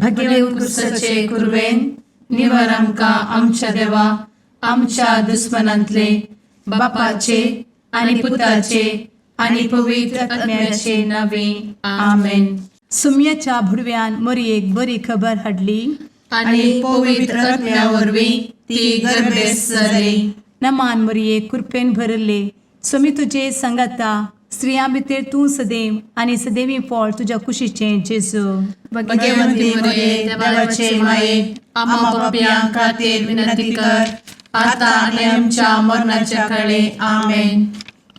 भगेवन कुर्साचे कुरवेन निवर आमकां आमच्या देवा आमच्या दुस्मनांतले बापाचे आनी पुताचे आनी पवित्र आत्म्याचे नावे. आमेन. सुम्याच्या भुडव्यान मोरयेक बरी खबर हाडली. आनी पवित्र आत्म्या वरवीं ती गर्भेस्त जाली. नमान मोरये, कृपेन भरले, स्वामी तुजे संगाता, स्त्रियां भितर तूं सदैव आनी सदैवी फळ तुज्या कुशीचें जेजू. भगवंती मरिये, देवाचे माये, आम्हा पापयां खातीर विनंती कर, आता आनी आमच्या मरणाच्या काळे. आमेन.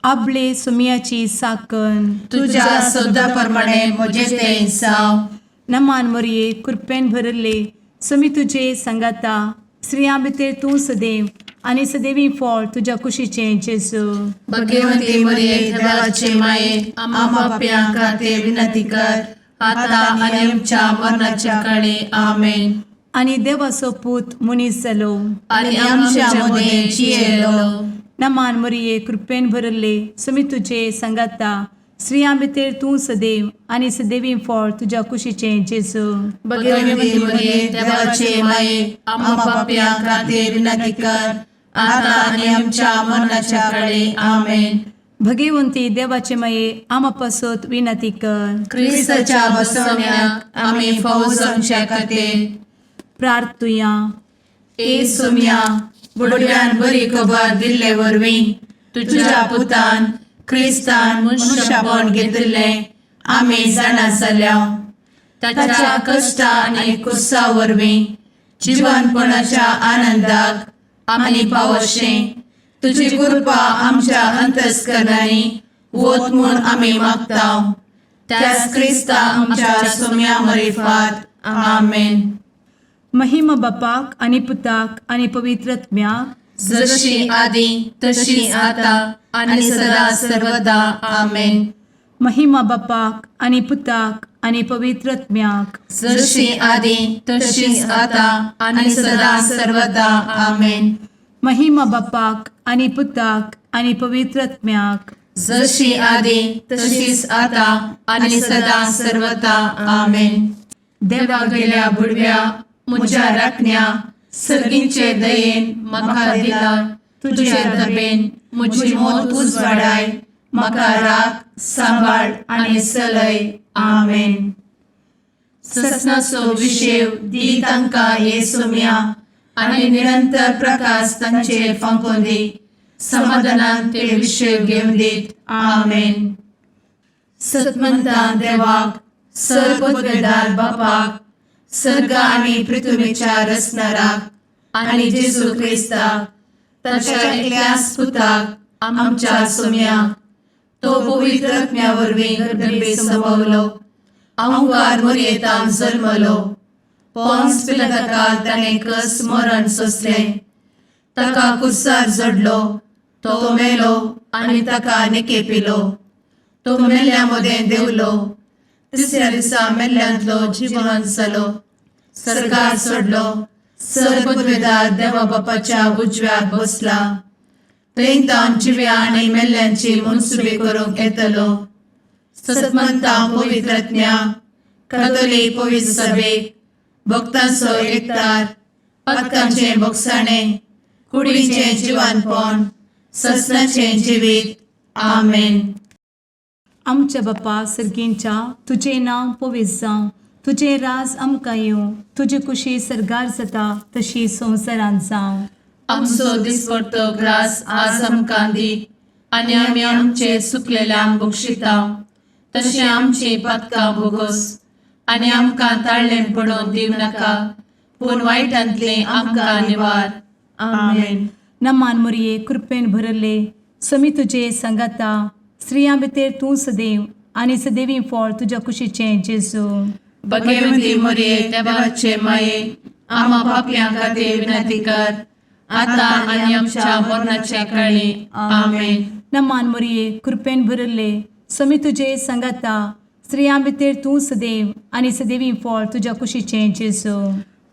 आबले सुम्याची साकन. तुझ्या शब्दा प्रमाणे म्हजें तें जावं. नमान मोरये, कृपेन भरले, स्वामी तुजे संगाता, स्त्रियां भितर तूं सदैव आनी सदैवी फळ तुज्या कुशीचें जेजू. भगवंती मरिये, देवाचे माये, आम्हा पापयां खातीर विनंती कर, आता आनी आमच्या मरणाच्या काळे. आमेन. आनी देवाचो पूत मनीस जालो आनी आमच्या मदें जियेलो. नमान मोरये, कृपेन भरले, स्वामी तुजे संगाता, स्त्रियां भितर तूं सदैव आनी सदैवी फळ तुज्या कुशीचें जेजू. भगवंती मरिये, देवाचे माये, आम्हा पापयां खातीर विनंती कर, आता आनी आमच्या मरणाच्या काळे. आमेन. भगवंती देवाचे माये, आमा पासत विनंती कर. क्रिस्ताच्या बसवण्याक आमी फावो जावच्या खातीर. प्रार्थुया. ए सोम्या, बुडव्यान बरी खबर दिल्ले वरवीं तुझ्या पुतान क्रिस्तान मनुष्यपण घेतिल्लें आमी जाणा जाल्या. ताच्या कश्टा आनी कुर्सा वरवीं जिवनपणाच्या आनंदाक आमी पावशें तुजी कृपा आमच्या अंतस्करणांनी वत म्हूण आमी मागता, त्याच क्रिस्ता आमच्या सोम्या मरिफात. आमेन. महिमा बापाक आनी पुताक आनी पवित्र आत्म्याक. जशी आदी तशी आता आणि सदा सर्वदा. आमेन. महिमा बापाक आनी पुताक आनी पवित्र आत्म्याक. जशी आदी तशीच आता आणि सदा सर्वदा. आमेन. महिमा बापाक आनी पुताक आनी पवित्र आत्म्याक. जशी आदी तशीच आता आणि सदा सर्वदा. आमेन. देवा गेल्या बुडव्या म्हज्या राखण्या, सर्गींचे दयेन म्हाका दिला तुझे दबेन म्हजी मोत उजवाडाय, म्हाका राख, सांबाळ आनी चलय. आमेन. ससनाचो विशेव दी तांकां हे सोम्या आनी निरंतर प्रकाश तांचेर फांकोवन दी, समाधानान ते विशेव घेवन दीत. आमेन. सतमंता देवाक, सर्वपदवेदार बापाक, सर्ग आनी पृथ्वीच्या रचणाराक आनी जेजू क्रिस्ताक, ताच्या एकल्याच पुताक, आमच्या सोम्याक, तो पवित्र आत्म्या वरवीं गर्भे संभवलो, अहंकार मोरयेतान जल्मलो, पोन्स पिलाताकाल ताणें कस मरण सोंसलें, ताका कुर्सार जडलो, तो मेलो आनी ताका निकेपिलो, तो मेल्ल्या मदें देंवलो, तिसऱ्या दिसा मेल्ल्यांतलो जिवन जालो, सर्गार सोडलो, सर्वपदवेदार देवा बापाच्या उजव्याक बसला, थंय तावन जिव्या आनी मेल्ल्यांची मनसुबी करूंक येतलो. सतमंता पवित्रज्ञा कातोलीक पवित्र सभेक, भक्तांचो एकतार, पातकांचें भोगसाणें, कुडीचें जिवानपण, ससनाचें जिवीत. आमेन. आमच्या बापा सर्गींच्या, तुजें नांव पवित्र जावं, तुजें राज आमकां येवं, तुजी कुशी सर्गार जाता तशी संवसारांत जावं. आमचो दिसपडतो ग्रास आज आमकां दी आनी आमी आमचे सुकलेल्यांक बक्षिता तशें आमची पातकां भोगोस आनी आमकां ताळ्ळें पडोवन दिवं नाका, पूण वायटांतलें आमकां निवार. आमेन. नमान मोरये, कृपेन भरले, समी तुजे संगाता, स्त्रियां भितर तूं सदैव आनी सदैवी फळ तुज्या कुशीचें जेजू. भगवंती मोरये, देवाचे माये, आम्हा पापयां खातीर विनंती कर, आता आनी आमच्या मरणाच्या काळी. आमेन. नमान मोरये, कृपेन भरले, समी तुजे संगाता, स्त्रियां भितर तूं सदैव आनी सदैवी फळ तुज्या कुशीचें जेजू.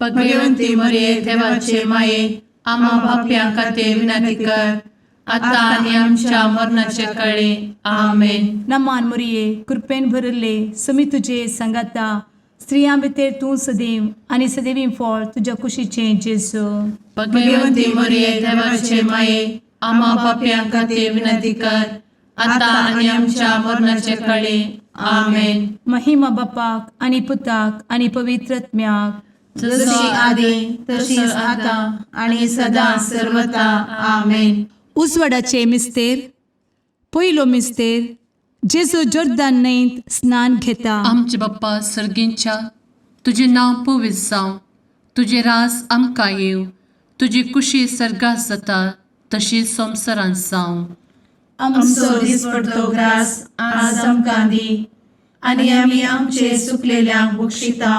भगवंती मोरये, देवाचे माये, आम्हा पापयां खातीर विनंती कर, आता आनी आमच्या मरणाच्या काळी. आमेन. नमान मोरये, कृपेन भरले, समी तुजे संगाता, स्त्रियां भितर तूं सदैव आनी सदैवी फळ तुज्या कुशीचें जेजू. भगवंती मरिये, देवाचे माये, आम्हा पापयां खातीर विनंती कर, आता आनी आमच्या मरणाचे काळी. आमेन. महिमा बापाक आनी पुताक आनी पवित्र आत्म्याक, जशी आदी तशीच आता आणि सदा सर्वता. आमेन. उजवाडाचे मिस्तेर. पयलो मिस्तेर, जेजू जोर्दान न्हंयत स्नान घेता. आमचे बाप्पा सर्गींच्या, तुजें नांव पवित्र जावं, तुजें राज आमकां येवं, तुजी कुशी सर्गात जाता तशी संवसारांत जावं. आमचो दिसपडतो ग्रास आज आमकां दी आनी आमी आमचे सुकलेल्यांक बक्षिता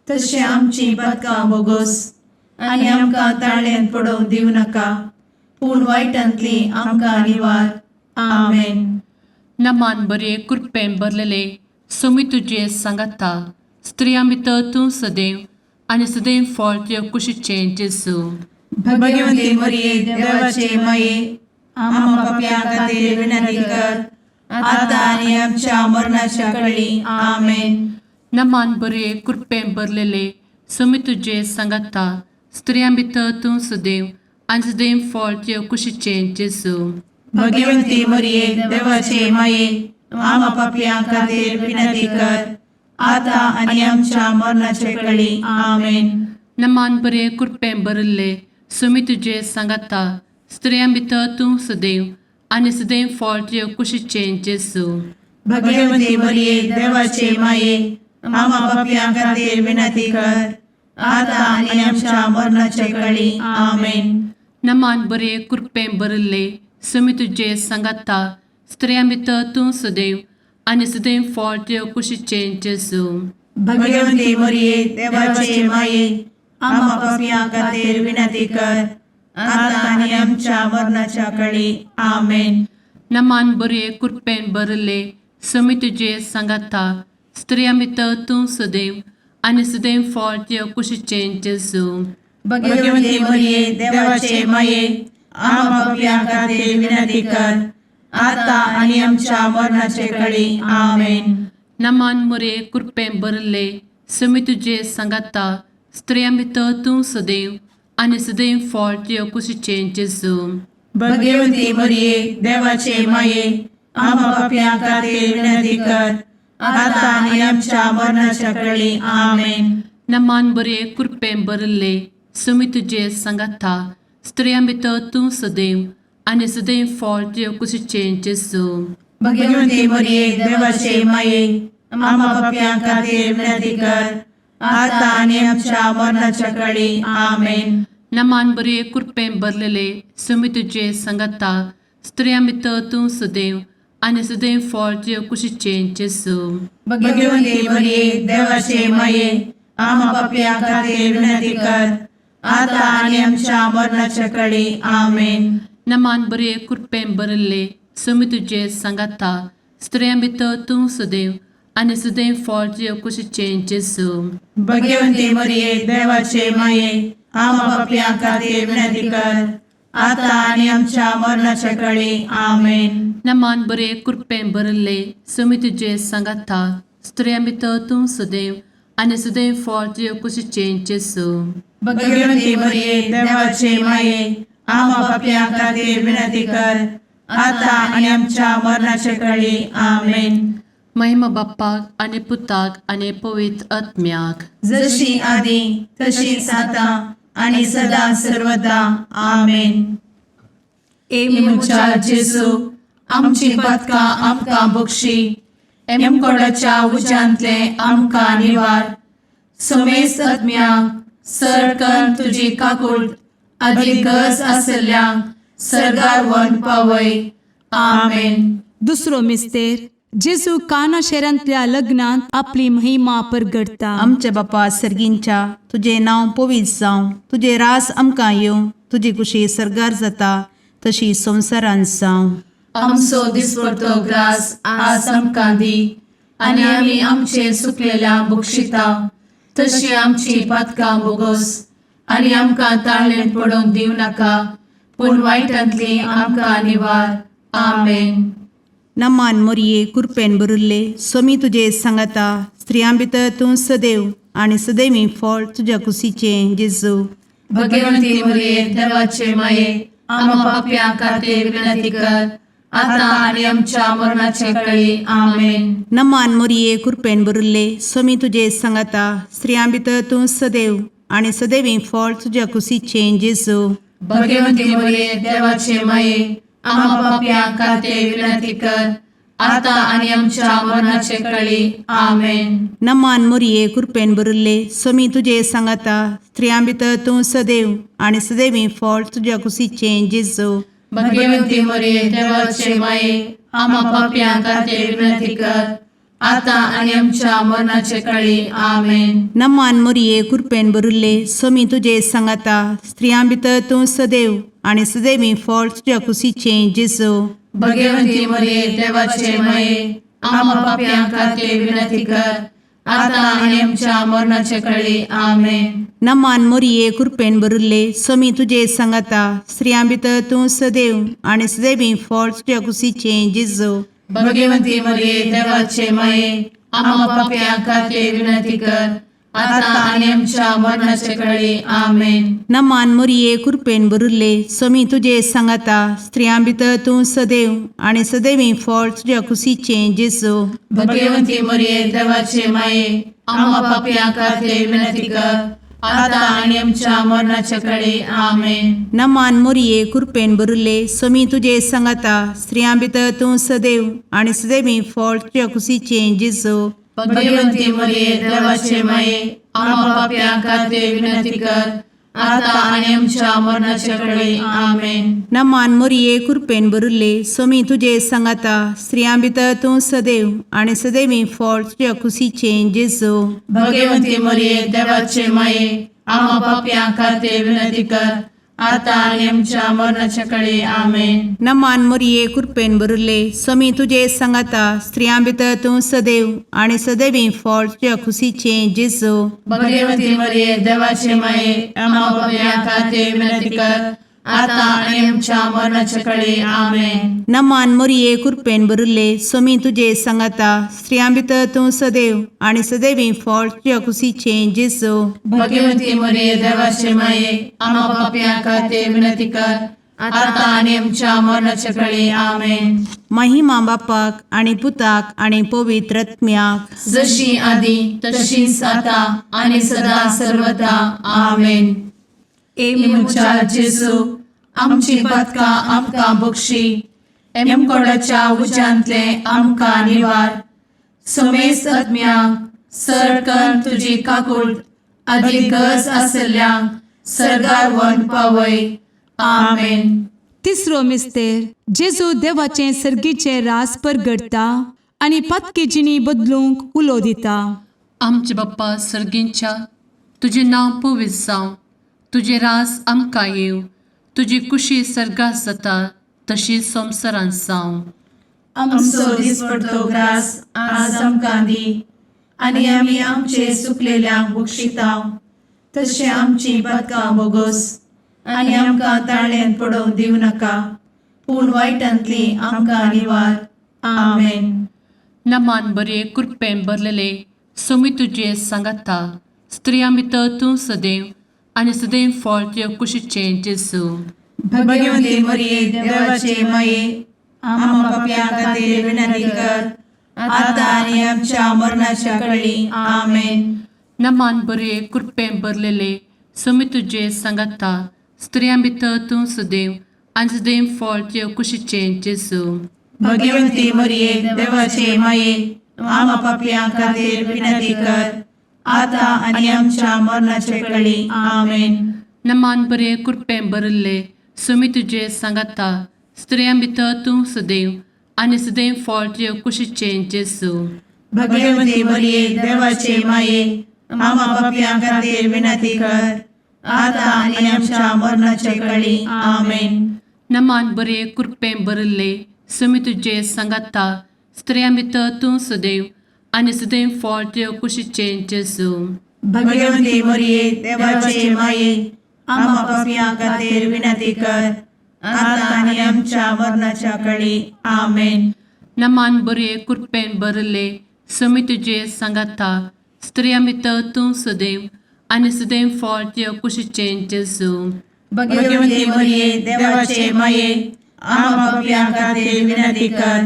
तशें आमची पातकां बोगोस आनी आमकां ताळ्यान पडोवंक दिवं नाका, पूण वायटांतली आमकां निवार. आमेन. नमान बरे, कृपेन भरलेले, सोमी तुजे सांगाता, स्त्रियां भितर तूं सदैव आनी सदैव फळ तुज्या कुशीचें जेजू. भगवंती मरिये, देवाचे माये, आम्हा पापयां खातीर विनंती कर, आता आनी आमच्या मरणाच्या कळी. आमेन. नमान बरे, कृपेन भरलेले, सोमी तुजे सांगाता, स्त्रियां भितर तूं सदैव आनी सदैव फळ तुज्या कुशीचें जेजू. भगवंती मरिये, देवाचे माये, आम्हा पापयां खातीर विनंती कर, आता आनी आमच्या मरणाच्या कळी. आमेन. नमान बरे, कृपेन भरिल्ले, सोमी तुजे सांगाता, स्त्रियां भितर तूं सदैव आनी सदैव फळ तुज्या कुशीचें जेजू. भगवंती मरिये, देवाचे माये, आम्हा पापयां खातीर विनंती कर, आता आनी आमच्या मरणाच्या कळी. आमेन. नमान बरे, कृपेन भरिल्ले, सोमी तुजे सांगाता, स्त्रियां भितर तूं सदैव आनी सदैव फळ तुज्या कुशीचें जेजू. भगवंती मरिये, देवाचे माये, आम्हा पापयां खातीर विनंती कर, आता आनी आमच्या मरणाच्या कळी. आमेन. नमान बरे, कृपेन भरिल्ले, सोमी तुजे सांगाता, स्त्रियां भितर तूं सदैव आनी सदैव फळ तुज्या कुशीचें जेजू. भगवंती मरिये, देवाचे माये, आम्हा पापयां खातीर विनंती कर, आता आनी आमच्या मरणाचे कळी. आमेन. नमान मरे, कृपेन भरिल्ले, सोमी तुजे सांगाता, स्त्रियां भितर तूं सदैव आनी सदैव फळ तुज्या कुशीचें जेजू. भगवंती मरिये, देवाचे माये, आम्हा पापयां खातीर विनंती कर, आता आनी आमच्या मरणाच्या कळी. आमेन. नमान बरे, कृपेन भरिल्ले, सोमी तुजे सांगाता, स्त्रियां भितर तूं सदैव आनी सदैव फळ तुज्या कुशीचें जेजू. भगवंती मरिये, देवाचे माये, आम्हा पापयां खातीर विनंती कर, आता आनी आमच्या मरणाच्या कळी. आमेन. नमान बरे, कृपेन भरलेले, सोमी तुजे सांगाता, स्त्रियां भितर तूं सदैव आनी सदैव फळ तुज्या कुशीचें जेजू. भगवंती मरिये, देवाचे माये, आम्हा पापयां खातीर विनंती कर, आता आनी आमच्या मरणाच्या कळी. आमेन. नमान बरे, कृपेन भरिल्ले, सोमी तुजे सांगाता, स्त्रियां भितर तूं सदैव आनी सदैव फळ तुज्या कुशीचें जेजू. भगवंती मरिये, देवाचे माये, आम्हा पापयां खातीर विनंती कर, आता आनी आमच्या मरणाच्या कळी. आमेन. नमान बरे, कृपेन भरिल्ले, सोमी तुजे सांगाता, स्त्रियां भितर तूं सदैव आनी सदैव फळ तुज्या कुशीचें जेजू. भगवंती मरिये, देवाचे माये, आम्हा पापयां खातीर विनंती कर, आता आनी आमच्या मरणाच्या कळी. आमेन. महिमा बाप्पाक आनी पुताक आनी पवित्र आत्म्याक, जशी आदी तशीच आता आणि सदा सर्वदा. आमेन. ए म्हज्या जेजू, आमची पातकां आमकां बक्षी, एमकोडाच्या उज्यांतले आमकां निवार, समेस्त आत्म्यांक सरकन तुजी काकूट आदी गरज आसल्ल्यांक सर्गार व्हरून पावय. आमेन. दुसरो मिस्तेर, जेजू काना शहरांतल्या लग्नांत आपली महिमा परगटता. आमच्या बापा सर्गींच्या, तुजें नांव पवित्र जावं, तुजें रास आमकां येवं, तुजी कुशी सर्गार जाता तशी संवसारांत जावं. आमचो दिसपडतो ग्रास आज आमकां दी आनी आमी आमचे सुकलेल्या बक्षिता तशी आमची पातकां बोगोस आनी आमकां ताळ्ळेन पडोवंक दिवं नाका, पूण वायटांतली आमकां निवार. आमेन. नमान मोरये कुरपेन बरुल्ले सोमी तुजे सांगाता स्त्रियां भितर तूं सदैव आनी सदैवी फळ तुज्या कुशीचें जेजू. भगवंती मरिये देवाचे माये आम्हा पाप्यां खातीर विनंती कर आता आणि आमच्या मरणाच्या वेळी. आमेन. नमान मोरये कुरपेन बरुल्ले सोमी तुजे सांगाता स्त्रियां भितर तूं सदैव आनी सदैवी फळ तुज्या कुशीचें जेजू. भगवंती मरिये देवाचे माये आम्हा पाप्यां खातीर विनंती कर आता आणि आमच्या मरणाच्या वेळी. आमेन. नमान मोरये कुरपेन बरुल्ले सोमी तुजे सांगाता स्त्रियां भितर तूं सदैव आनी सदैवी फळ तुज्या कुशीचें जेजू. भगवंती मरिये देवाचे माये आम्हा पाप्यां खातीर विनंती कर आता आणि आमच्या मरणाच्या वेळी. आमेन. नमान मोरये कुरपेन बरुल्ले सोमी तुजे सांगाता स्त्रियां भितर तूं सदैव आनी सदैवी फळ तुज्या कुशीचें जेजू. भगवंती मरिये देवाचे माये आम्हा पाप्यां खातीर विनंती कर आता आणि आमच्या मरणाच्या वेळी. आमेन. नमान मोरये कुरपेन बरुल्ले सोमी तुजे सांगाता स्त्रियां भितर तूं सदैव आनी सदैवी फळ तुज्या कुशीचें जेजू. भगवंती मरिये देवाचे माये आम्हा पाप्यां खातीर विनंती कर आता आणि आमच्या मरणाच्या वेळी. आमेन. नमान मोरये कुरपेन बरुल्ले सोमी तुजे सांगाता स्त्रियां भितर तूं सदैव आनी सदैवी फळ तुज्या कुशीचें जेजू. भगवंती मरिये देवाचे माये आम्हा पाप्यां खातीर विनंती कर आता आणि आमच्या मरणाच्या वेळी. आमेन. नमान मोरये कुरपेन बरुल्ले सोमी तुजे सांगाता स्त्रियां भितर तूं सदैव आनी सदैवी फळ तुज्या कुशीचें जेजू. भगवंती मरिये देवाचे माये आम्हा पाप्यां खातीर विनंती कर आता आणि आमच्या मरणाच्या वेळी. आमेन. नमान मोरये कुरपेन बरुल्ले सोमी तुजे सांगाता स्त्रियां भितर तूं सदैव आनी सदैवी फळ तुज्या कुशीचें जेजू. भगवंती मरिये देवाचे माये आम्हा पाप्यां खातीर विनंती कर आता आणि आमच्या मरणाच्या वेळी. आमेन. नमान मोरये कुरपेन बरुल्ले सोमी तुजे सांगाता स्त्रियां भितर तूं सदैव आनी सदैवी फळ तुज्या कुशीचें जेजू. भगवंती मरिये देवाचे माये आम्हा पाप्यां खातीर विनंती कर आता आणि आमच्या मरणाच्या वेळी. आमेन. नमान मोरये कुरपेन बरुल्ले सोमी तुजे सांगाता स्त्रियां भितर तूं सदैव आनी सदैवी फळ तुज्या कुशीचें जेजू. भगवंती मरिये देवाचे माये आम्हा पाप्यां खातीर विनंती कर आता आणि आमच्या मरणाच्या वेळी. आमेन. महिमा बापाक आनी पुताक आनी पवित्र आत्म्याक. जशी आधी तशीच आता आणि सदा सर्वदा. आमेन. ए म्हज्या जेजू आमची पातकां आमकां बक्षी एमकोडाच्या उज्यांतले आमकां निवार समेस्त आत्म्यांक सरकन तुजी काकूट आदी गरज आसल्ल्यांक सर्गार व्हरून पावय. आमेन. तिसरो मिस्तेर जेजू देवाचें सर्गीचें रास परगटता आनी पातकी जिणी बदलूंक उलो दिता. आमचे बाप्पा सर्गींच्या तुजें नांव पवित्र जावं तुजें रास आमकां येवं तुजी कुशी सर्गात जाता तशी संवसारांत जावं. आमचो दिसपडतो ग्रास आज आमकां दी आनी आमी आमचे सुकलेल्यांक बक्षितांव तशें आमची पातकां बोगोस आनी आमकां ताळ्यान पडोवंक दिवं नाका पूण वायटांतली आमकां निवार. आमेन. नमान बरे कृपेन भरलेले सोमी तुजे सांगाता स्त्रियां भितर तूं सदैव आनी सदैव फळ तुजे कुशीचें जेजू. भगवंती मरिये देवाचे माये आम्हा पापयां खातीर विनंती कर आता आनी आमच्या मरणाच्या वेळी. आमेन. नमान बरे कृपेन भरलेले सोमी तुजे सांगाता स्त्रियां भितर तूं सदैव आनी सदैव फळ तुजे कुशीचें जेजू. भगवंती मरिये देवाचे माये आम्हा पापयां खातीर विनंती कर आता आनी आमच्या मरणाच्या वेळी. आमेन. नमान बरे कृपेन भरिल्ले सोमी तुजे सांगाता स्त्रियां भितर तूं सदैव आनी सदैव फळ तुजे कुशीचें जेजू. भगवंती मरिये देवाचे माये आम्हा पापयां खातीर विनंती कर आता आनी आमच्या मरणाच्या वेळी. आमेन. नमान बरे कृपेन भरिल्ले सोमी तुजे सांगाता स्त्रियां भितर तूं सदैव आनी सदैव फळ तुजे कुशीचें जेजू. भगवंती मरिये देवाचे माये आम्हा पापयां खातीर विनंती कर आता आनी आमच्या मरणाच्या वेळी. आमेन. नमान बरे कृपेन भरले समी तुजे सांगाता स्त्रिया भितर तूं सदैव आनी सदैव फळ तुज्या कुशीचें जेजू. भगवती मरिये, देवाचे माये, आम्हा पापयां खातीर विनंती कर,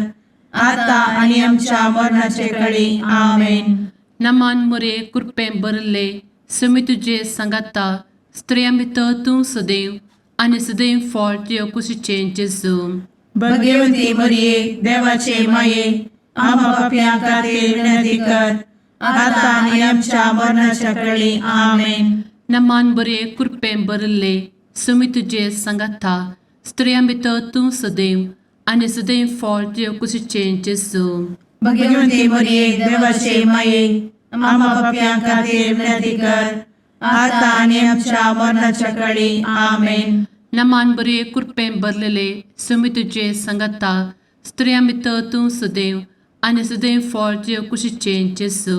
आता आनी आमच्या मरणाचे कळी. आमेन. नमान मुरे कृपेन भरले समी तुजे सांगाता स्त्रिया भितर तूं सदैव आनी सदैव फळ तुज्या कुशीचें जेजू. भगवती मरिये, देवाचे माये, आम्हा पापयां खातीर विनंती कर, आता आनी आमच्या मरणाच्या कळी. आमेन. नमान बरे कृपेन भरले समी तुजे सांगाता स्त्रिया भितर तूं सदैव आनी सदैव फळ तुज्या कुशीचें जेजू. भगवती मरिये, देवाचे माये, आम्हा पापयां खातीर विनंती कर, आता आनी आमच्या मरणाच्या कळी. आमेन. नमान बरे कृपेन भरलेले समी तुजे सांगाता स्त्रिया भितर तूं सदैव आनी सदैव फळ तुज्या कुशीचें जेजू.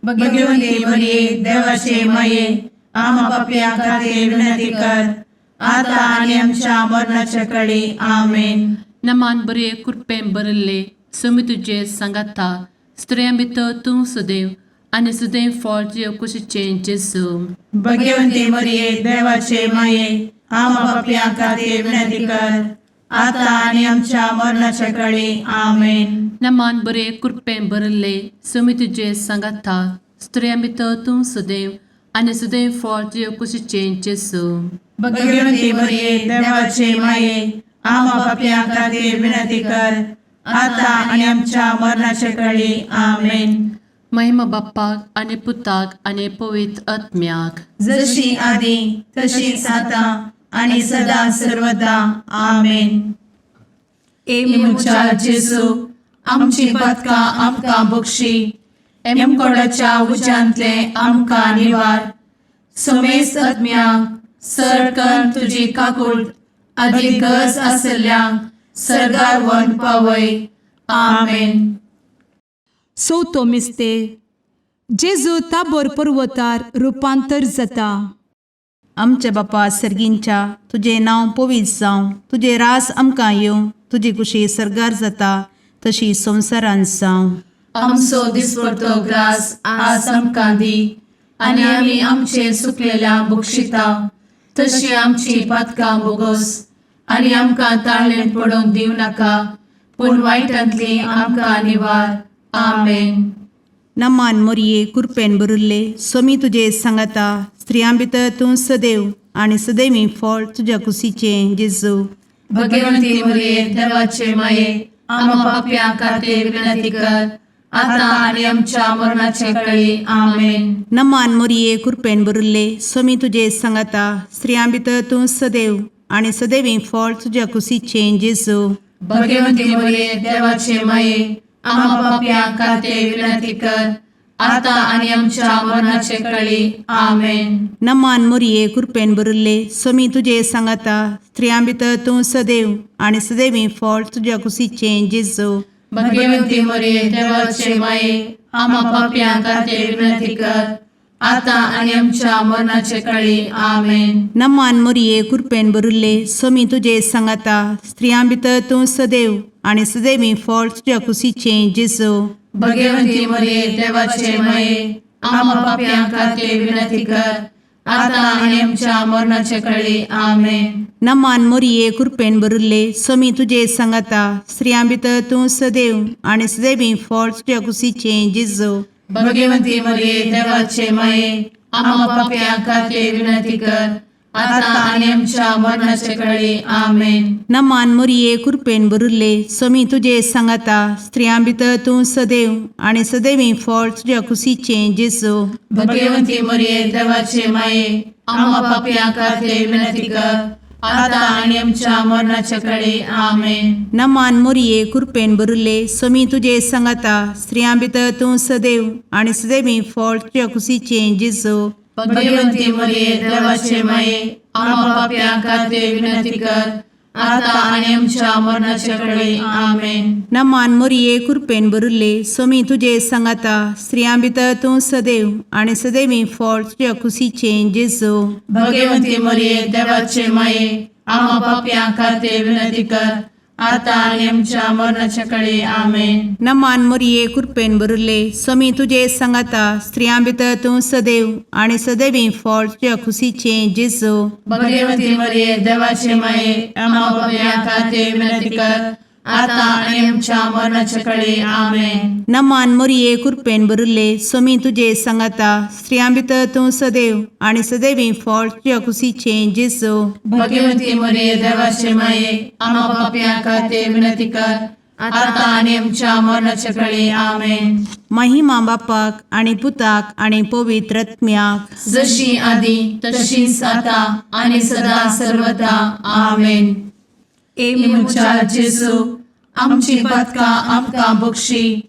भगवती मरिये, देवाचे माये, आम्हा पापयां खातीर विनंती कर, आता आनी आमच्या मरणाच्या कळी. आमेन. नमान बरे कृपेन भरले समी तुजे सांगाता स्त्रिया भितर तूं सदैव आनी सदैव फळ तुज्या कुशीचें जेजू. भगवती मरिये, देवाचे माये, आम्हा पापयां खातीर विनंती कर, आता आनी आमच्या मरणाच्या कळी. आमेन. नमान बरे कृपेन भरले समी तुजे सांगाता स्त्रिया भितर तूं सदैव आनी सदैव फळ तुज्या कुशीचें जेजू. भगवती मरिये, देवाचे माये, आम्हा पापयां खातीर विनंती कर, आता आनी आमच्या मरणाच्या कळी. आमेन. महिमा बाप्पाक आनी पुताक आनी पवित्र आत्म्याक. जशी आदी तशीच आता आणि सदा सर्वदा. आमेन. ए म्हज्या जेजू, आमची पातकां आमकां बक्षी, एमकोडाच्या उज्यांतले आमकां निवार, समेस्त आत्म्यांक सरकन तुजी काकूळ आदी गरज आसल्ल्यांक सर्गार व्हरून पावय. आमेन. चवथो मिस्तेर जेजू ताबोर पर्वतार रुपांतर जाता. आमच्या बापा सर्गींच्या, तुजें नांव पवित्र जावं, तुजें रास आमकां येवं, तुजी कुशी सर्गार जाता तशी संवसारांत जावं. आमचो दिसपडतो ग्रास आज आमकां दी आनी आमी आमचे सुकलेल्या बक्षिता तशी आमची पातकां बोगस आनी आमकां ताळेन पडोवंक दिवं नाका, पूण वायटांतली आमकां निवार. आमेन. नमान मोरये, कुरपेन भरिल्ले, सोमी तुजे सांगाता, स्त्रियां भितर तूं सदैव आनी सदैवी फळ तुज्या कुशीचें जेजू. भगवंती मरिये, देवाचे माये, आम्हा पापयां खातीर विनंती कर, आता आनी आमच्या मरणाचे कळी. आमेन. नमान मोरये, कुरपेन भरिल्ले, सोमी तुजे सांगाता, स्त्रियां भितर तूं सदैव आनी सदैवी फळ तुज्या कुशीचें जेजू. भगवंती मरिये, देवाचे माये, आम्हा पापयां खातीर विनंती कर, आता आनी आमच्या मरणाचे कळी. आमेन. नमान मोरये, कुरपेन भरिल्ले, सोमी तुजे सांगाता, स्त्रियां भितर तूं सदैव आनी सदैवी फळ तुज्या कुशीचें जेजू. भगवंती मरिये, देवाचे माये, आम्हा पापयां खातीर विनंती कर, आता आनी आमच्या मरणाचे कळी. आमेन. नमान मोरये, कुरपेन भरिल्ले, सोमी तुजे सांगाता, स्त्रियां भितर तूं सदैव आनी सदैवी फळ तुज्या कुशीचें जेजू. भगवंती मरिये, देवाचे माये, आम्हा पापयां खातीर विनंती कर, आता आनी आमच्या मरणाचे कळी. आमेन. नमान मोरये, कुरपेन भरिल्ले, सोमी तुजे सांगाता, स्त्रियां भितर तूं सदैव आनी सदैवी फळ तुज्या कुशीचें जेजू. भगवंती मरिये, देवाचे माये, आम्हा पापयां खातीर विनंती कर, आता आनी आमच्या मरणाचे कळी. आमेन. नमान मोरये, कुरपेन भरिल्ले, सोमी तुजे सांगाता, स्त्रियां भितर तूं सदैव आनी सदैवी फळ तुज्या कुशीचें जेजू. भगवंती मरिये, देवाचे माये, आम्हा पापयां खातीर विनंती कर, आता आनी आमच्या मरणाचे कळी. आमेन. नमान मोरये, कुरपेन भरिल्ले, सोमी तुजे सांगाता, स्त्रियां भितर तूं सदैव आनी सदैवी फळ तुज्या कुशीचें जेजू. भगवंती मरिये, देवाचे माये, आम्हा पापयां खातीर विनंती कर, आता आनी आमच्या मरणाचे कळी. आमेन. नमान मोरये, कुरपेन भरिल्ले, सोमी तुजे सांगाता, स्त्रियां भितर तूं सदैव आनी सदैवी फळ तुज्या कुशीचें जेजू. भगवंती मरिये, देवाचे माये, आम्हा पापयां खातीर विनंती कर, आतां आनी आमच्या मरणाच्या कळे. आमेन. नमान मोरये, कृपेन भरिल्ले, स्वामी तुजे सांगाता. स्त्रियां भितर तूं सदैव आनी सदैवी फळ तुज्या खुशीचें जेजू. भगवती मरिये, देवाचे माये, आम्हा पापयां खातीर विनंती कर, आतां आनी आमच्या मरणाच्या कळे. आमेन. नमान मोरये, कृपेन भरिल्ले, स्वामी तुजे सांगाता. स्त्रियां भितर तूं सदैव आनी सदैवी फळ तुज्या खुशीचें जेजू. भगवती मरिये, देवाचे माये, आम्हा पापयां खातीर विनंती कर, आतां आनी आमच्या मरणाच्या कळे. आमेन. महिमा बापाक आनी पुताक आनी पवित्र आत्म्याक. जशी आदी तशीच आता आणि सदा सर्वदा. आमेन. ए म्हज्या जेजू, आमची पातकां आमकां बक्षी,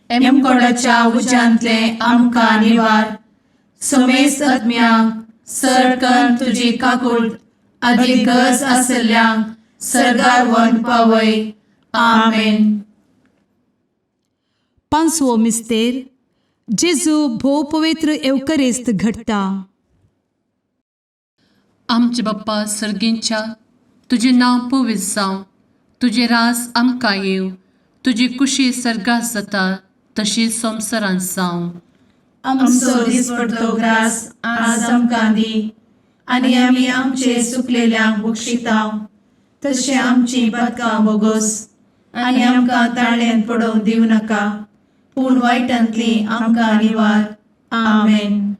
एमकोडाच्या उज्यांतले आमकां निवार, समेस्त आत्म्यांक सरकन तुजी काकूट आदी गरज आसल्ल्यांक सर्गार व्हरून पावय. आमेन. पांचवो मिस्तेर, जेजू भोव पवित्र येवकरेस्त घडटा. आमचे बाप्पा सर्गींच्या, तुजें नांव पवित्र जावं, तुजें रास आमकां येवं, तुजी कुशी सर्गात जाता तशी संवसारांत जावं. आमचो दिसपडतो ग्रास आज आमकां दी, आनी आमी आमचे सुकलेल्यांक बक्षितांव, तशें आमची पातकां बोगोस, आनी आमकां ताळ्यान पडोवंक दिवं नाका, पूण वायटांतली आमकां निवार. आमेन.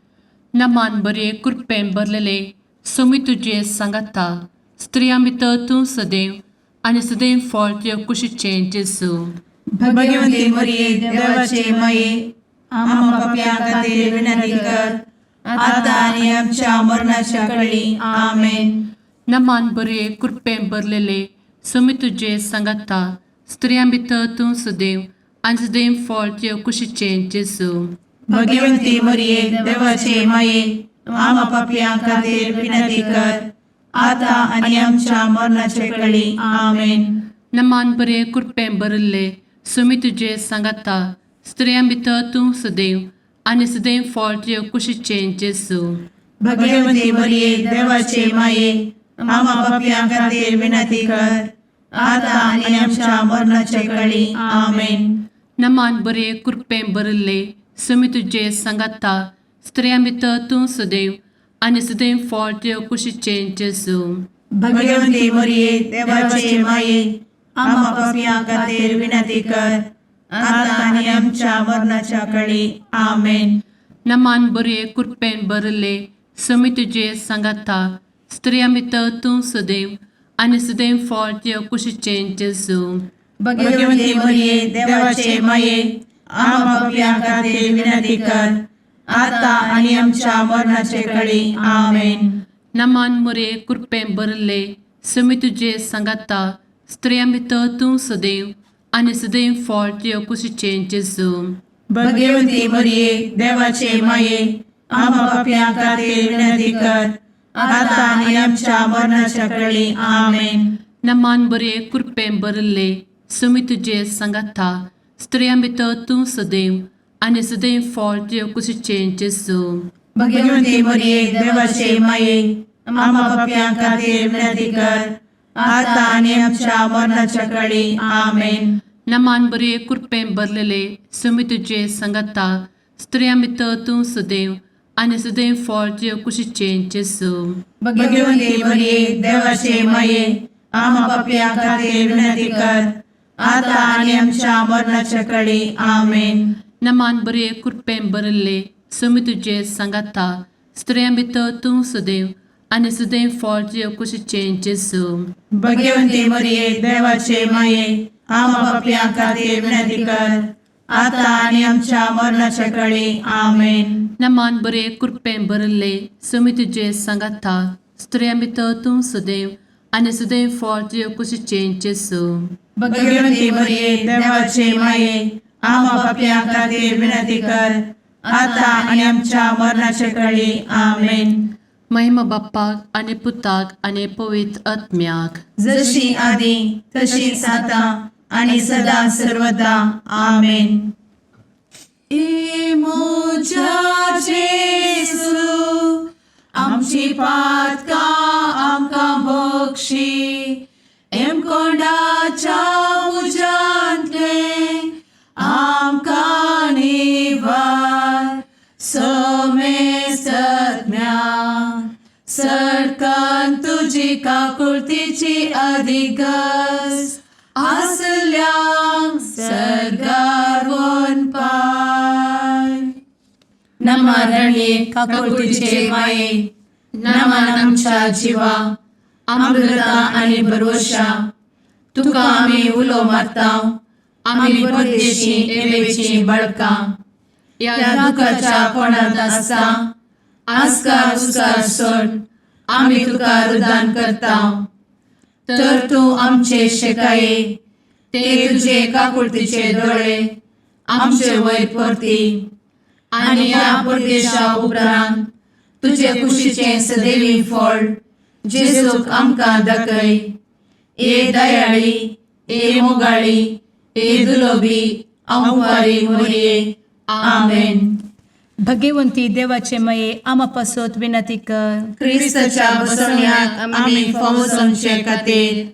नमान बरे, कृपेन भरलेले, सोमी तुजे सांगाता. स्त्रियां भितर तूं सदैव आनी सदैव फळ तुज्या कुशीचें जेजू. भगवती मरिये, देवाचे माये, आम्हा पापयां खातीर विनंती कर, आतां आनी आमच्या मरणाच्या कळी. आमेन. नमान बरे, कृपेन भरलेले, सोमी तुजे सांगाता. स्त्रियां भितर तूं सदैव आनी सदैव फळ तुज्या कुशीचें जेजू. भगवती मरिये, देवाचे माये, आम्हा पापयां खातीर विनंती कर, आतां आनी आमच्या मरणाच्या कळी. आमेन. नमान बरे, कृपेन भरिल्ले, सुमी तुजे सांगाता. स्त्रियां भितर तूं सदैव आनी सदैव फळ तुज्या कुशीचें जेजू. भगवती मरिये, देवाचे माये, आम्हा पापयां खातीर विनंती कर, आतां आनी आमच्या मरणाच्या कळी. आमेन. नमान बरे, कृपेन भरिल्ले, सुमी तुजे सांगाता. स्त्रियां भितर तूं सदैव आनी सदैव फळ तुज्या कुशीचें जेजू. भगवती मरिये, देवाचे माये, आम्हा पापयां खातीर विनंती कर, आतां आनी आमच्या मरणाच्या कळी. आमेन. नमान बरे, कृपेन भरिल्ले, सुमी तुजे सांगाता. स्त्रियां भितर तूं सदैव आनी सदैव फळ तुज्या कुशीचें जेजू. भगवती मरिये, देवाचे माये, आम्हा पापयां खातीर विनंती कर, आतां आनी आमच्या मरणाचे कळी. आमेन. नमान मुरे, कृपेन भरिल्ले, सुमी तुजे सांगाता. स्त्रियां भितर तूं सदैव आनी सदैव फळ तुज्या कुशीचें जेजू. भगवती मरिये, देवाचे माये, आम्हा पापयां खातीर विनंती कर, आतां आनी आमच्या मरणाच्या कळी. आमेन. नमान बरे, कृपेन भरिल्ले, सुमी तुजे सांगाता. स्त्रियां भितर तूं सदैव आनी सदैव फळ तुज्या कुशीचें जेजू. भगवती मरिये, देवाचे माये, आम्हा पापयां खातीर विनंती कर, आतां आनी आमच्या मरणाच्या कळी. आमेन. नमान बरे, कृपेन भरलेले, सुमी तुजे सांगाता. स्त्रियां भितर तूं सदैव आनी सदैव फळ तुज्या कुशीचें जेजू. भगवती मरिये, देवाचे माये, आम्हा पापयां खातीर विनंती कर, आतां आनी आमच्या मरणाच्या कळी. आमेन. नमान बरे, कृपेन भरिल्ले, सुमी तुजे सांगाता. स्त्रियां भितर तूं सदैव आनी सदैव फळ तुज्या कुशीचें जेजू. भगवती मरिये, देवाचे माये, आम्हा पापयां खातीर विनंती कर, आतां आनी आमच्या मरणाच्या कळी. आमेन. नमान बरे, कृपेन भरिल्ले, सुमी तुजे सांगाता. स्त्रियां भितर तूं सदैव आनी सदैव फळ तुज्या कुशीचें जेजू. भगवती मरिये, देवाचे माये, आम्हा पापयां खातीर विनंती कर, आतां आनी आमच्या मरणाच्या कळी. आमेन. महिमा बाप्पाक आनी पुताक आनी पवित्र आत्म्याक. जशी आदी तशीच आतां आणि सदा सर्वदा. आमेन. ए म्हज्या जेजू, आमची पातकां आमकां बक्षी, एमकोंडाच्या तुजी काकुळतीची अधिगस आसल्यांक सर्गार पाय. नमा रणये काकुळतीचे माये, नमन आमच्या जिवा, अमृता आनी भरवशा. तुका आमी उलो मारता, आमी परदेशी एवेची बळकां ह्या दुखाच्या कोणांत आसता आस्कार उस्कार सोड आमी तुका रुदान करता. तर तूं आमचे शेकाये ते तुजे काकुळतीचे दोळे आमचे वयर परती आनी ह्या परदेशा उपरांत तुजे कुशीचें सदैवी फळ जेजूक आमकां दाखय. ए दयाळी, ए मोगाळी, ए दुलोबी अंवारी मोरये. आमेन. भगवंती देवाचे मये, आमा पासत विनंती कर. क्रिस्ताच्या बसवण्याक आमी फावो जावचे खातीर.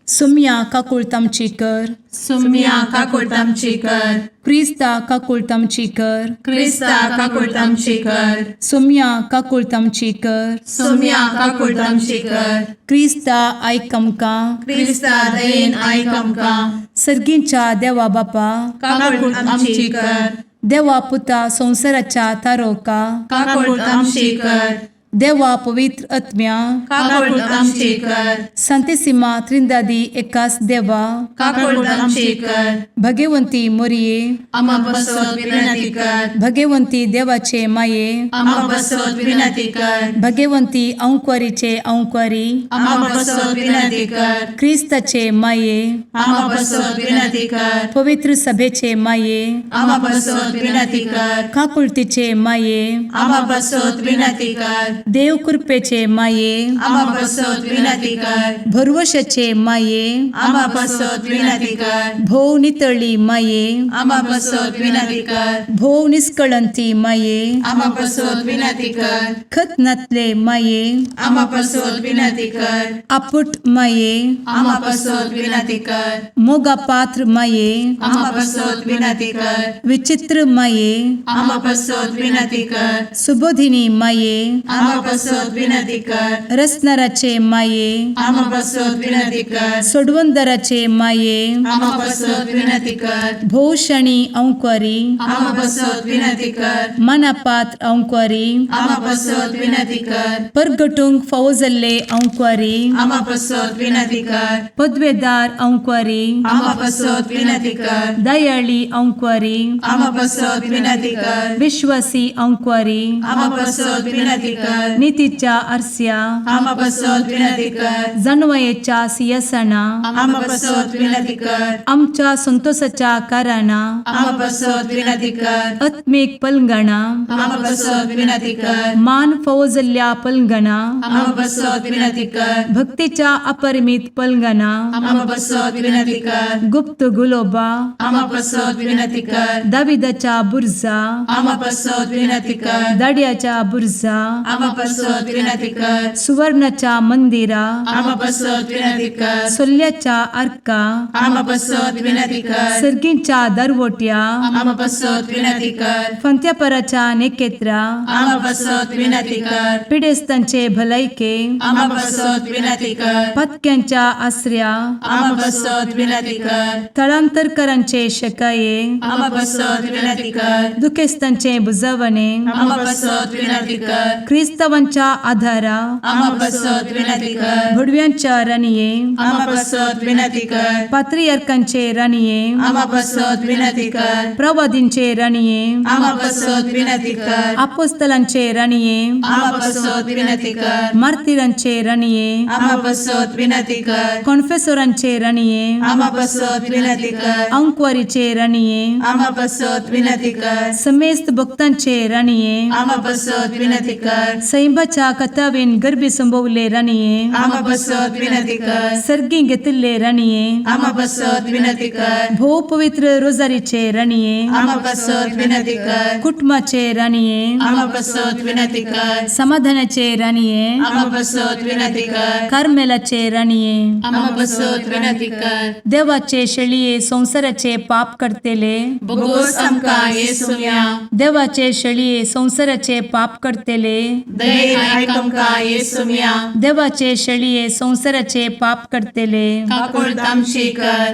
सुम्या काकुळत आमची कर. सुम्या काकुळट आमची कर. क्रिस्ता काकुळत आमची कर. क्रिस्ता काकुळट आमची कर. सुम्या काकुळत आमची कर. सुम्या काकुळट आमची कर. क्रिस्ता आयक आमकां. क्रिस्ता दयेन आयक आमकां. सर्गींच्या देवा बापा, काकुळट आमची कर. देवा पुता संवसाराच्या तारोका, काकुळट आमची कर. देवा पवित्र आत्म्या, काकुळट आमची कर. संतेसिमा त्रिंदादी एकास देवा, काकुळट आमची कर. भगवंती मोरये, आमा बसत विनंती कर. भगवंती देवाचे माये, आमा बसत विनंती कर. भगवंती अंक्वारीचे अंक्वारी, आमा बसत विनंती कर. क्रिस्ताचे माये, आमा बसत विनंती कर. पवित्र सभेचे माये, आमा बसत विनंती कर. काकुळतीचे माये, आमा बसत विनंती कर. देव कृपेचे माये, आमा बसत विनंती कर. भरवशाचे माये, आमा बसत विनंती कर. भोव नितळी माये, आमा बसत विनंती कर. भोव निस्कळंती माये, आमा बसत विनंती कर. खत नातले माये, आमा बसत विनंती कर. आपुट माये, आमा बसत विनंती कर. मोगा पात्र माये, आमा बसत विनंती कर. विचित्र माये, आमा बसत विनंती कर. सुबोधिनी माये, आमा बसत विनंती कर. रसनाराचे माये, आमा बसत विनंती कर. सोडवंदराचे माये, आमा बसत विनंती कर. भोवशणी अंक्वारी, आमा बसत विनंती कर. मनापात्र अंक्वारी, आमा बसत विनंती कर. परगटूंक फावो जाल्ले अंक्वारी, आमा बसत विनंती कर. पदवेदार अंक्वारी, आमा बसत विनंती कर. दयाळी अंक्वारी, आमा बसत विनंती कर. विश्वासी अंक्वारी, आमा बसत विनंती कर. नितीच्या आरस्या, आमा बसत विनंती कर. जानवयेच्या सियासना, आमा बसत विनंती कर. आमच्या संतोषाच्या कारणां, आमा बसत विनंती कर. आत्मीक पलंगणा, आमा बसत विनंती कर. मान फावो जाल्ल्या पलंगणा, आमा बसत विनंती कर. भक्तीच्या अपरिमित पलंगणा, आमा बसत विनंती कर. गुप्त गुलोबा, आमा बसत विनंती कर. दाविदाच्या बुरजा, आमा बसत विनंती कर. दाड्याच्या बुरजा, आमा बसत विनंती कर. सुवर्णाच्या मंदिरा, आमा बसत विनंती कर. सोल्ल्याच्या आर्का, आमा बसत विनंती कर. सर्गींच्या दरवट्या, आमा बसत विनंती कर. फंत्यापराच्या नेकेत्रा, आमा बसत विनंती कर. पिडेस्तांचे भलायके, आमा बसत विनंती कर. पत्क्यांच्या आसऱ्या, आमा बसत विनंती कर. थळांतरकरांचे शकाये, आमा बसत विनंती कर. दुखेस्तांचे बुजवणे, आमा बसत विनंती कर. क्रिस्तावांच्या आधारा, आमा बसत विनंती कर. भुडव्यांच्या राणये, आमा बसत विनंती कर. पात्रियार्कांचे राणये, आमा बसत विनंती कर. प्रवादींचे राणये, आमा बसत विनंती कर. आपोस्तलांचे राणये, आमा बसत विनंती कर. मार्तिरांचे राणये, आमा बसत विनंती कर. कॉन्फेसोरांचे राणये, आमा बसत विनंती कर. अंकवारीचे राणये, आमा बसत विनंती कर. समेस्त भक्तांचे राणये, आमा बसत विनंती कर. सैंबाच्या कथावेन गर्भी संभवले राणये, आमा बसत विनंती कर. सर्गी घेतिल्ले राणये, आमा बसत विनंती कर. भोव पवित्र रोजारीचे राणये, आमा बसत विनंती कर. कुटुंबाचे राणये, आमा बसत विनंती कर. समाधानाचे राणये, आमा बसत विनंती कर. कार्मेलाचे राणये, आमा बसत विनंती कर. देवाचे शेळये संवसाराचे पाप करतेले, बोगोस आमकां ये सुम्या. देवाचे शेळये संवसाराचे पाप करतेले, दयेन आयक आमकां येसुम्या. देवाचे शेळये संवसाराचे पाप करतले, काकुळट आमची कर.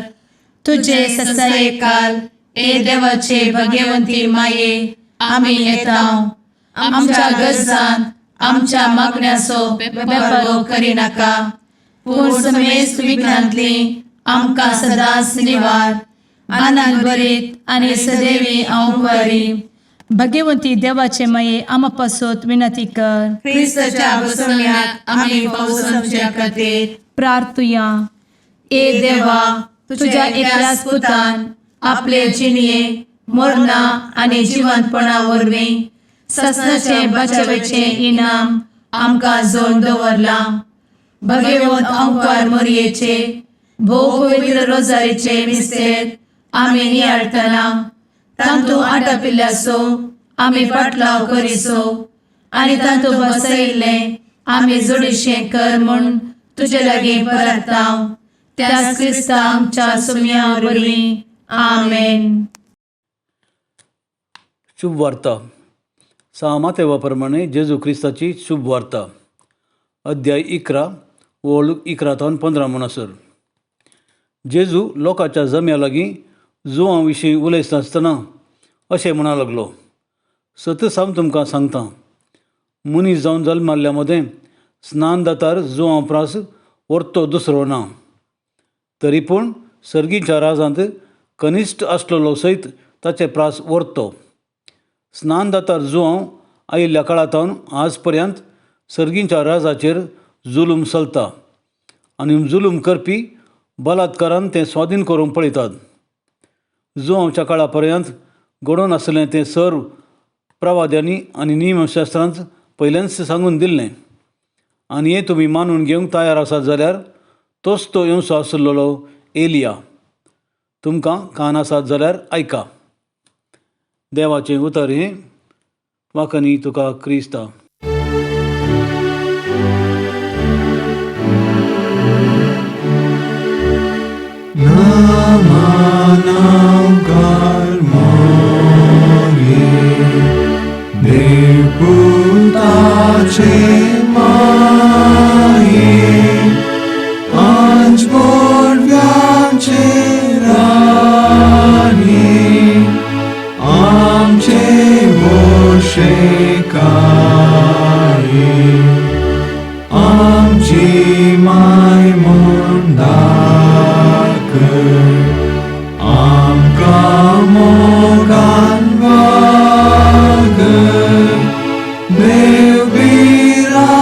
तुजे तुजे ससायेकाल ए देवाचे भगवंती माये, आमी येता. आमच्या गरजान आमच्या मागण्याचो बेपारो करिनाका, पूण समेस्त विघ्नांतली आमकां सदांच निवार. आनंद भरीत आनी सदैवी अंवकारी भगवंती देवाचे माये, आमा पासत विनंती कर. क्रिस्ताच्या बसवण्याक आमी पावसाच्या खातीर. प्रार्थुया. ए देवा, तुझ्या एकल्याच पुतान आपले जिणये मरणा आनी जिवंतपणा वरवीं ससनाचे बचावेचे इनाम आमकां जोड दवरलां. भगवंत अंकार मोरयेचे भोव पवित्र रोजारीचे मिस्तेर आमी नियाळटना तांतू आटापिल्ल्याचो आमी पाटलाव करिसो आनी तांतू बसयिल्लें आमी जोडीशें कर म्हूण तुजे लागीं परताव, त्याच क्रिस्ता आमच्या सुम्या वरवीं. आमेन. शुभ वार्ता सा मातेवा प्रमाणे जेजू क्रिस्ताची शुभ वार्ता, अध्याय 11, ओळ 11 तावन 15 म्हणसर. जेजू लोकांच्या जम्या लागीं जुवां विशीं उलयता आसतना अशें म्हणा लागलो, सत सावन तुमकां सांगता, मनीस जावन जल्माल्ल्या मदें स्नान दातार जुवां प्रास व्हरतो दुसरो ना. तरी पूण सर्गीच्या राजांत कनिश्ट आसलेलो सयत ताचे प्रास व्हरतो. स्नान दातार जुवांव आयिल्ल्या काळांत आज पर्यंत सर्गीच्या राजाचेर जुलूम चलता आनी जुलूम करपी बलात्कारान तें स्वाधीन करूंक पळयतात. जुवांवच्या काळा पर्यंत घडोवन आसलें तें सर्व प्रवाद्यांनी आनी नियमशास्त्रांत पयल्यानच सांगून दिल्लें. आनी हें तुमी मानून घेवंक तयार आसात जाल्यार तोच तो येवचो आसलेलो एलिया. तुमकां कान आसात जाल्यार आयका. देवाचें उतर हें. वाकनी तुका क्रिस्ता. देवपुताचे माये, आंज बोडव्यांचे राणी, आमचे बोशे काये, आमची माय म्हूण दाखय, आमकां मोगान वागय, देव भिरांतीन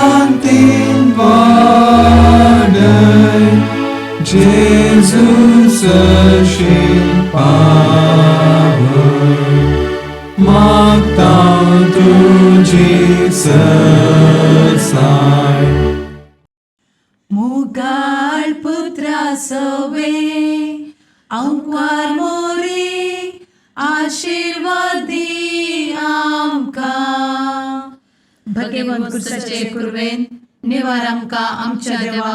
वाडय, जेजू सरशील पावय, मागता तुजी सरसाय. मुगाळ पुत्रा सवे अंकार मोरे, आशिर्वाद दी आमकां. भगवंत क्रिस्ताचे कुरवेन निवार आमकां आमच्या देवा,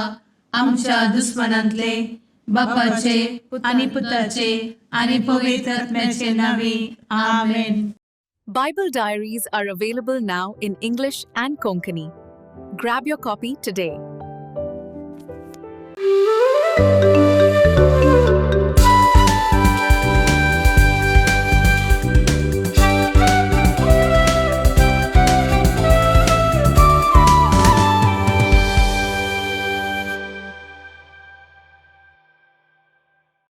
आमच्या दुस्मनांतले. बापाचे आनी पुताचे आनी पवित्र आत्म्याचे नावी. आमेन. Bible Diaries are available now in English and Konkani. Grab your copy today.